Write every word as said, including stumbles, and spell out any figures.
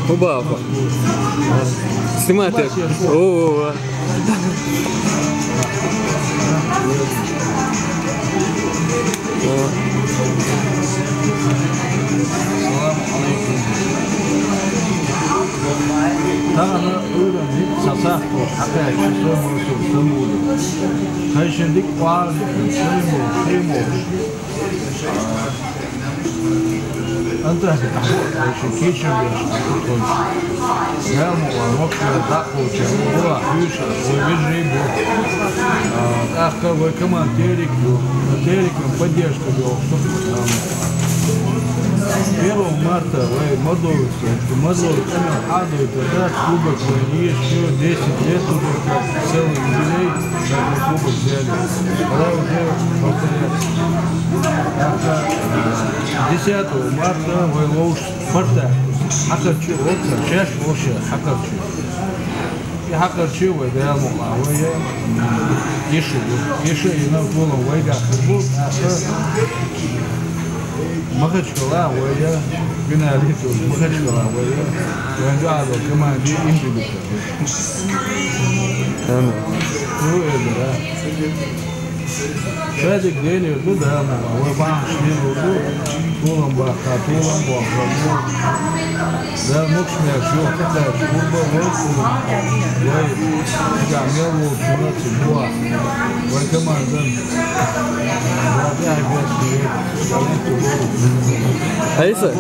Убафа. Снимайте. О, о, о. Тагана уйран дик сасах бо, хакай часо мосу сумули. Хайшин дик къуал, шуймо, шуймо. Антах, кичим беш, куча. Яму, мокша, дакуча, була, хюша, вижи бу. Ахка вай команд Терик бу. Териком поддержка бу. Первого марта вай Мордовия, Мордовия, Камил, Адой, тогда кубок вай, и ещё десять лет уже как целый юбилей. Как мы кубок взяли. Давай уже повторять. Завтра, десятого марта, вай лоуш Спартак. Хакарчу, вот, чаш лоуш, Хакарчу. И Хакарчу, вай, да, ну, а вай, я, Ишу, Ишу, и нам было, вай, да, футбол, а, Махачкала, вай, я, Геннадий, Махачкала, вай, я, вай, да, команде, Индию. Ана. Ну, это, да. Шадик день, ну, да, ну, а вы бахш, не, ну, ну, тулам баха, тулам баха, ну. Да, ну, шмя, шо, какая, шурба, вот, ну, вай, да, мел, вот, шурба, типа, вай, команда. Да, да, опять, привет. Алиса?